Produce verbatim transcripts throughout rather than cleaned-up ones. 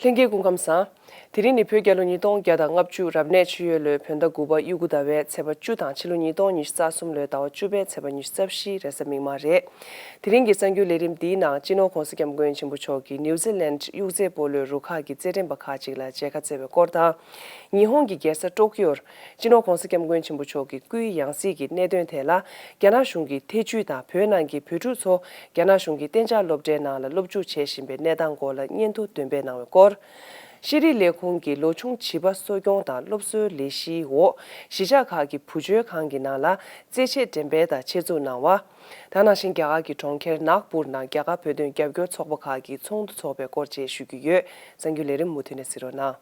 ལྷན་རྒྱས་སྐུ་ཁམས་བཟང་། དེ་རིང་ནི་བོད་རྒྱལ་ལོ་ཉིས་སྟོང་བརྒྱ་དང་ལྔ་བཅུ་རབ་གནས་ཆུ་ཡོས་ལོའི་བོད་ཟླ་དགུ་པ་དབྱུག་གུ་ཟླ་བའི་ཚེས་པ་བཅུ་དང་ཕྱི་ལོ་ཉིས་སྟོང་ཉི་ཤུ་རྩ་གསུམ་ལོའི་ཟླ་བ་བཅུ་པའི་ཚེས་པ་ཉི་ཤུ་རྩ་བཞི་རེས་གཟའ་མིག་དམར་རེད། དེ་རིང་གི་གསར་འགྱུར་ལས་རིམ་འདིའི་ནང་སྤྱི་ནོར་༧གོང་ས་༧སྐྱབས་མགོན་ཆེན་པོ་མཆོག་གིས་ནིའུ་ཛི་ལན་གཡུག་རྩེད་སྤོ་ལོའི་རུ་ཁག་གི་རྩེད་འགྲན་པ་ཁག་ཅིག་ལ་མཇལ་ཁ་བསྩལ་བའི་སྐོར་དང་། ཉི་ཧོང་གི་རྒྱལ་ས་ཀྲོ་ཀིའོར་སྤྱི་ནོར་༧གོང་ས་༧སྐྱབས་མགོན་ཆེན་པོ་མཆོག་གི་སྐུའི་ཡང་སྲིད་ཀྱི་གནད་དོན་ཐད་ལ། རྒྱ་ནག་གཞུང་གི་ཐེ་ཇུས་དང་བོད་ནང་གི་བོད་ཕྲུག་ཚོ་རྒྱ་ནག་གཞུང་གི་གཏན་འཇགས་སློབ་གྲྭའི་ནང་ལ་སློབ་འཇུག་བྱེད་བཞིན་པའི་གནས་སྟངས་སྐོར་ལ་སྙན་ཐོ་འདོན་སྤེལ་གནང་བའི་སྐོར། ཤེས་རིག་ལས་ཁུངས་ཀྱི་ལོ་ཆུང་བྱིས་པ་གསོ་སྐྱོང་དང་སློབ་གསོའི་ལས་གཞིའི་འོག་གཞིས་ཆགས་ཁག་གི་བུ་བཅོལ་ཁང་གི་ནང་ལ་རྩེད་ཆས་འགྲེམས་སྤེལ་དང་ཆེད་འཛུགས་གནང་བ། ད་ག་ནང་བཞིན་རྒྱ་གར་གྱི་གྲོང་ཁྱེར་ནག་པུར་ནང་རྒྱ་གར་བོད་དོན་རྒྱབ་སྐྱོར་ཚོགས་པ་ཁག་གི་ཚོགས་འདུ་འཚོགས་པའི་སྐོར་བཅས་ཞུ་རྒྱུ་ཡོད། གསར་འགྱུར་ལས་རིམ་མུ་མཐུད་ནས་གཟིགས་རོགས་གནང་།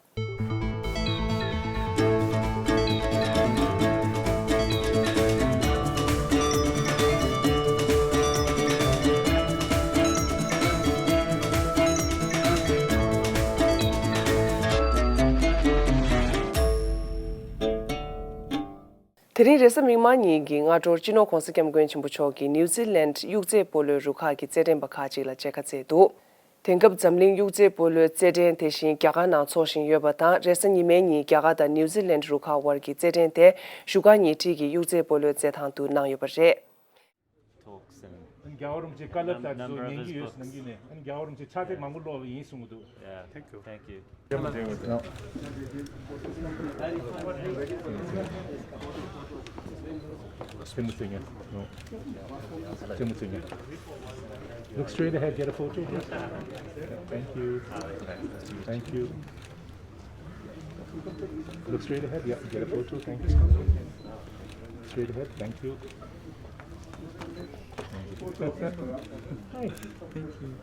དེ་རིང་རེས་གཟའ་མིག་དམར་ཉིན་གྱི་སྔ་དྲོར་སྤྱི་ནོར་༧གོང་ས་༧སྐྱབས་མགོན་ཆེན་པོ་མཆོག་གིས་ནིའུ་ཛི་ལན་གཡུག་རྩེད་སྤོ་ལོའི་རུ་ཁག་གི་རྩེད་འགྲན་པ་ཁག་ཅིག་ལ་མཇལ་ཁ་བསྩལ་འདུག་དེང་སྐབས་འཛམ་གླིང་གཡུག་རྩེད་སྤོ་ལོའི་རྩེད་འགྲན་དེ་བཞིན་རྒྱ་གར་ནང་འཚོགས་བཞིན་ཡོད་པ་དང་། རེས་གཟའ་ཉི་མའི་ཉིན་རྒྱ་གར་དང་ནིའུ་ཛི་ལན་རུ་ཁག་དབར་གྱི་རྩེད་འགྲན་དེ་བཞུགས་སྒར་ཉེ་འཁྲིས་ཀྱི་གཡུག་རྩེད་སྤོ་ལོའི་རྩེད་ཐང་དུ་གནང་ཡོད་པ་རེད། Talks and རྒྱལ་བ་རིན་པོ་ཆེ་བཀའ་སློབ་དང་དེ་ཚོ་ཉན་གྱི་ཡོད་ཟེར་ནམ་རྒྱུན་ནས། རྒྱལ་བ་རིན་པོ་ཆེ་ཕྱག་དེབ་མང་པོ་ཀློག་ཡིན་གསུང་གི་འདུག Yeah. Thank you. Thank you. Look straight ahead, get a photo, please. Thank you. Thank you. Look straight ahead, yeah, get a photo, thank you. Straight ahead, thank you. Hi. Thank you.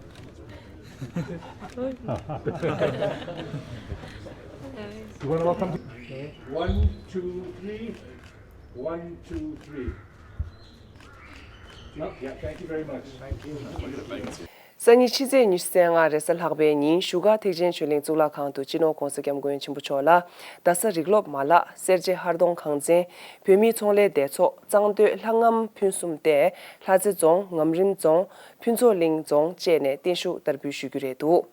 You wanna welcome? One, two, three. One, two, three. Yeah, yeah, thank you very much. Thank you. སང་ཉིན་ཕྱི་ཚེས་ཉི་ཤུ་རྩ་ལྔ་རེས་གཟའ་ལྷག་པའི་ཉིན་བཞུགས་སྒར་ཐེག་ཆེན་ཆོས་གླིང་གཙུག་ལག་ཁང་དུ་སྤྱི་ནོར་༧གོང་ས་༧སྐྱབས་མགོན་ཆེན་པོ་མཆོག་ལ་རྡ་ས་རིག་སློབ་མ་ལག་སེར་བྱེས་ཧར་གདོང་ཁང་ཚན། བོད་མིའི་ཚོང་ལས་སྡེ་ཚོགས། གཙང་སྟོད་ལྷ་ངམ་ཕུན་སུམ་ལྟེ། ལྷ་རྩེ་རྫོང་། ངམ་རིམ་རྫོང་། ཕུན་ཚོགས་གླིང་རྫོང་བཅས་ནས་བརྟན་བཞུགས་བསྟར་འབུལ་ཞུ་རྒྱུ་རེད་འདུག་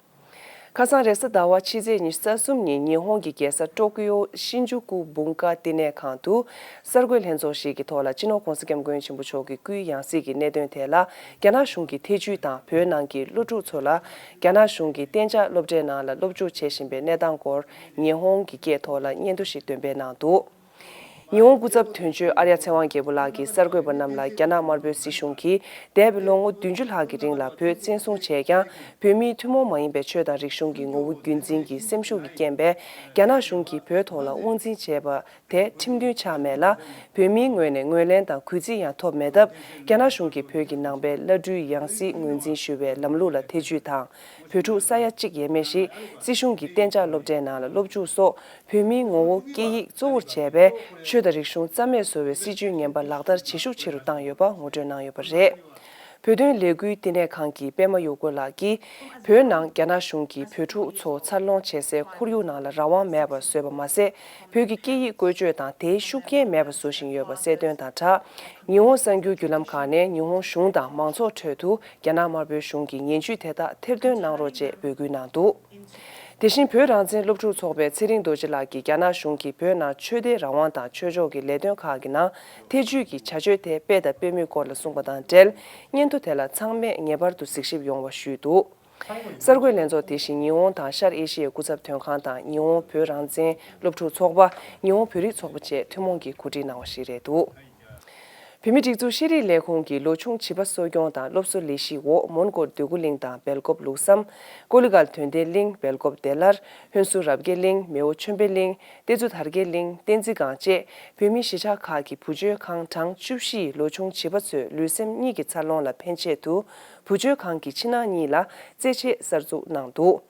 ཁ་སང་རེས་གཟའ་ཟླ་བ་ཕྱི་ཚེས་ཉི་ཤུ་རྩ་གསུམ་ཉིན་ཉི་ཧོང་གི་རྒྱལ་ས་ཀྲོ་ཀིའོ་ཤིན་ཇུ་ཀུ་བུང་ཀ་བསྟི་གནས་ཁང་དུ་གསར་འགོད་ལྷན་ཚོགས་ཤིག་གི་ཐོག་ལ་སྤྱི་ནོར་༧གོང་ས་༧སྐྱབས་མགོན་ཆེན་པོ་མཆོག་གི་སྐུའི་ཡང་སྲིད་ཀྱི་གནད་དོན་ཐད་ལ་རྒྱ་ནག་གཞུང་གི་ཐེ་ཇུས་དང་བོད་ནང་གི་སློབ་ཕྲུག་ཚོ་ལ་རྒྱ་ནག་གཞུང་གི་གཏན་འཇགས་སློབ་གྲྭའི་ནང་ལ་སློབ་འཇུག་བྱེད་བཞིན་པའི་གནས་སྟངས་སྐོར་ཉི་ཧོང་གི་སྐད་ཐོག་ལ་སྙན་ཐོ་ཞིག་འདོན་སྤེལ་གནང་འདུག་ཉི་ཧོང་སྐུ་ཚབ་དོན་གཅོད་ཨརྱ་ཚེ་དབང་རྒྱལ་པོ་ལགས་ཀྱིས་གསར་འགོད་པ་རྣམས་ལ་རྒྱ་ནག་དམར་པོའི་སྲིད་གཞུང་གིས་འདས་པའི་ལོ་ངོ་བདུན་ཅུ་ལྷག་གི་རིང་ལ་བོད་བཙན་བཟུང་བྱས་ཀྱང་། བོད་མིའི་ཐུན་མོང་མ་ཡིན་པའི་ཆོས་དང་རིག་གཞུང་གི་ངོ་བོ་རྒྱུན་འཛིན་གྱི་སེམས་ཤུགས་ཀྱི་རྐྱེན་པས། རྒྱ་ནག་གཞུང་གིས་བོད་ཐོག་ལ་དབང་འཛིན་བྱས་པ་དེ་ཁྲིམས་མཐུན་ཆགས་མེད་ལ། བོད་མིའི་ངོས་ནས་ངོས་ལེན་དང་གུས་བརྩི་ཡང་ཐོབ་མེད་སྟབས། རྒྱ་ནག་གཞུང་གིས་བོད་ཀྱི་ནང་པའི་བླ་སྤྲུལ་ཡང་སྲིད་ངོས་འཛིན་ཞུ་བའི་ལམ་ལུགས་ལ་ཐེ་ཇུས་དང་། བོད་ཕྲུག་ས་ཡ་གཅིག་ཡས་མས་ཤིག་སྲིད་གཞུང་གི་གཏན་འཇགས་སློབ་གྲྭའི་ནང་ལ་སློབ་འཇུག་སོགས། བོད་མིའི་ངོ་བོ་སྐད་ཡིག་གཙོ་བོར་བྱས་པའི་ཆོས་དང་རིག་གཞུང་རྩ་མེད་བཟོ་བའི་སྲིད་བྱུས་ངན་པ་ལག་བསྟར་བྱེད་ཤུགས་ཆེ་རུ་བཏང་ཡོད་པ་ངོ་སྤྲོད་གནང་ཡོད་པ་རེད། བོད་དོན་ལས་འགུལ་བསྟི་གནས་ཁང་གི་པད་མ་གཡོ་སྒོ་ལགས་ཀྱིས། བོད་ནང་རྒྱ་ནག་གཞུང་གིས་བོད་ཕྲུག་ཚོ་འཚར་ལོངས་བྱེད་སའི་ཁོར་ཡུག་ནང་ལ་རང་དབང་མེད་པར་བཟོས་པ་མ་ཟད། བོད་ཀྱི་སྐད་ཡིག་བཀོལ་སྤྱོད་དང་དེའི་ཤུགས་རྐྱེན་མེད་པ་བཟོ་བཞིན་ཡོད་པ་གསལ་སྟོན་དང་སྦྲགས། ཉི་ཧོང་གསར་འགྱུར་བརྒྱུད་ལམ་ཁག་ནས་ཉི་ཧོང་གཞུང་དང་མང་ཚོགས་ཁྲོད་དུ་རྒྱ་ནག་དམར་པོའི་གཞུང་གི་ངན་ཇུས་དེ་དག་ཐེར་འདོན་གནང་རོགས་ཅེས་འབོད་སྐུལ་གནང་འདུག་དེ་བཞིན་བོད་རང་བཙན་སློབ་ཕྲུག་ཚོགས་པའི་ཚེ་རིང་རྡོ་རྗེ་ལགས་ཀྱིས་རྒྱ་ནག་གཞུང་གིས་བོད་ནང་ཆོས་དད་རང་དབང་དང་ཆོས་ཕྱོགས་ཀྱི་ལས་དོན་ཁག་གི་ནང་ཐེ་ཇུས་ཀྱི་བྱ་སྤྱོད་དེ་སྤེལ་དང་སྤེལ་མུས་སྐོར་ལ་གསུངས་པ་དང་འབྲེལ། སྙན་ཐོ་དེ་ལ་ཚང་མས་ངེས་པར་དུ་གཟིགས་ཞིབ་ཡོང་བ་ཞུས་འདུག་གསར་འགོད་ལྷན་ཚོགས་དེ་བཞིན་ཉི་ཧོང་དང་ཤར་ཨེ་ཤི་ཡའི་སྐུ་ཚབ་དོན་ཁང་དང་ཉི་ཧོང་བོད་རང་བཙན་སློབ་ཕྲུག་ཚོགས་པ། ཉི་ཧོང་བོད་རིགས་ཚོགས་པ་བཅས་ཐུན་མོང་གིས་གོ་སྒྲིག་གནང་བ་ཞིག་རེད་འདུག་བོད་མིའི་སྒྲིག་འཛུགས་ཤེས་རིག་ལས་ཁུངས་ཀྱི་ལོ་ཆུང་བྱིས་པ་གསོ་སྐྱོང་དང་སློབ་གསོ་ལས་གཞིའི་འོག་མོན་གྷོ་འདོད་རྒུ་གླིང་དང་སྦེལ་ཀོབ་ལུགས་བསམ། ཀོ་ལི་གྷལ་དོན་ལྡན་གླིང་སྦེལ་ཀོབ་བདེ་སླར། ཧོན་སུར་རབ་རྒྱས་གླིང་མེའོ་ཆོས་འཕེལ་གླིང་། བསྟན་འཛིན་སྒང་བཅས་བོད་མིའི་གཞིས་ཆགས་ཁག་གི་བུ་བཅོལ་ཁང་གྲངས་བཅུ་བཞི་ཡི་ལོ་ཆུང་བྱིས་པ་ཚོའི་ལུས་སེམས་གཉིས་ཀྱི་འཚར་ལོངས་ལ་ཕན་ཆེད་དུ། བུ་བཅོལ་ཁང་གི་ཕྱི་ནང་གཉིས་ལ་རྩེད་ཆས་གསར་འཛུགས་གནང་འདུག་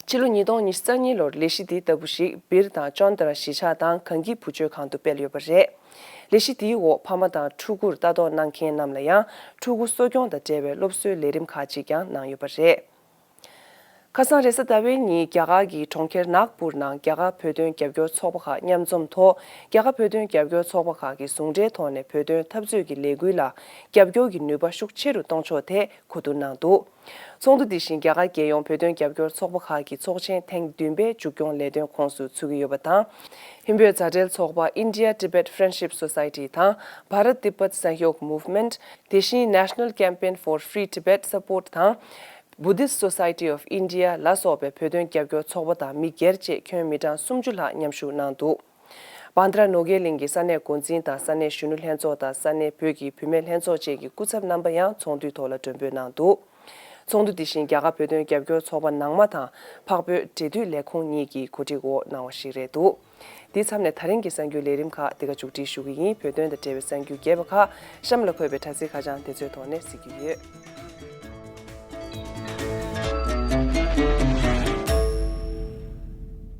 ཕྱི་ལོ་ཉིས་སྟོང་ཉི་ཤུ་རྩ་གཉིས་ལོར་ལས་གཞི་འདི་ལྟ་བུ་ཞིག་སྦིར་དང་ཅོན་ཏ་ར་གཞིས་ཆགས་དང་གངས་སྐྱིད་བུ་བཅོལ་ཁང་དུ་སྤེལ་ཡོད་པ་རེད། ལས་གཞི་འདིའི་འོག་ཕ་མ་དང་ཕྲུ་གུར་ལྟ་རྟོག་གནང་མཁན་རྣམས་ལ་ཡང་ཕྲུ་གུ་གསོ་སྐྱོང་དང་འབྲེལ་བའི་སློབ་གསོའི་ལས་རིམ་ཁག་ཅིག་ཀྱང་གནང་ཡོད་པ་རེད། ཁ་སང་རེས་གཟའ་ཟླ་བའི་ཉིན་རྒྱ་གར་གྱི་གྲོང་ཁྱེར་ནཱག་པུར་ནང་རྒྱ་གར་བོད་དོན་རྒྱབ་སྐྱོར་ཚོགས་པ་ཁག་མཉམ་འཛོམས་ཐོག་རྒྱ་གར་བོད་དོན་རྒྱབ་སྐྱོར་ཚོགས་པ་ཁག་གིས་ཟུང་འབྲེལ་ཐོག་ནས་བོད་དོན་འཐབ་རྩོད་ཀྱི་ལས་འགུལ་ལ་རྒྱབ་སྐྱོར་གྱི་ནུས་པ་ཤུགས་ཆེ་རུ་གཏོང་ཕྱོགས་ཐད་གོ་བསྡུར་གནང་འདུག་ཚོགས་འདུ་འདི་བཞིན་རྒྱ་གར་རྒྱལ་ཡོངས་བོད་དོན་རྒྱབ་སྐྱོར་ཚོགས་པ་ཁག་གི་ཚོགས་ཆེན་ཐེངས་བདུན་པའི་མཇུག་སྐྱོང་ལས་དོན་ཁོངས་སུ་ཚུད་ཀྱི་ཡོད་པ་དང་། ཧིན་བོད་མཛའ་འབྲེལ་ཚོགས་པ་India Tibet Friendship Society དང་Bharat Tibet Sahyog Movement དེ་བཞིན་National Campaign for Free Tibet Support དང་Buddhist Society of India ལ་སོགས་པའི་བོད་དོན་རྒྱབ་སྐྱོར་ཚོགས་པ་དང་མི་སྒེར་བཅས་ཁྱོན་མི་གྲངས་སུམ་ཅུ་ལྷག་མཉམ་ཞུགས་གནང་འདུག་བྷན་དྷ་ར་ནོར་གྱི་གླིང་གི་ས་གནས་འགོ་འཛིན་དང་ས་གནས་གཞོན་ནུ་ལྷན་ཚོགས་དང་ས་གནས་བོད་ཀྱི་བུད་མེད་ལྷན་ཚོགས་བཅས་ཀྱི་སྐུ་ཚབ་རྣམ་པ་ཡང་ཚོགས་འདུའི་ཐོག་ལ་མགྲོན་འབོད་གནང་འདུག་ཚོགས་འདུ་འདི་བཞིན་རྒྱ་གར་བོད་དོན་རྒྱབ་སྐྱོར་ཚོགས་པ་ནང་མ་དང་འཕགས་བོད་འབྲེལ་མཐུད་ལས་ཁུངས་གཉིས་ཀྱིས་གོ་སྒྲིག་འོག་གནང་བ་ཞིག་རེད་འདུག་འདིའི་མཚམས་ནས་ད་རིང་གི་གསར་འགྱུར་ལས་རིམ་ཁག་འདི་ག་མཇུག་སྒྲིལ་ཞུ་གི་ཡིན། བོད་དོན་དང་འབྲེལ་བའི་གསར་འགྱུར་རྒྱས་པ་ཁག་གཤམ་ལ་འཁོད་པའི་དྲ་ཚིགས་ཁ་བྱང་དེ་ཚོའི་ཐོག་ནས་གཟིགས་རྒྱུ་ཡོད།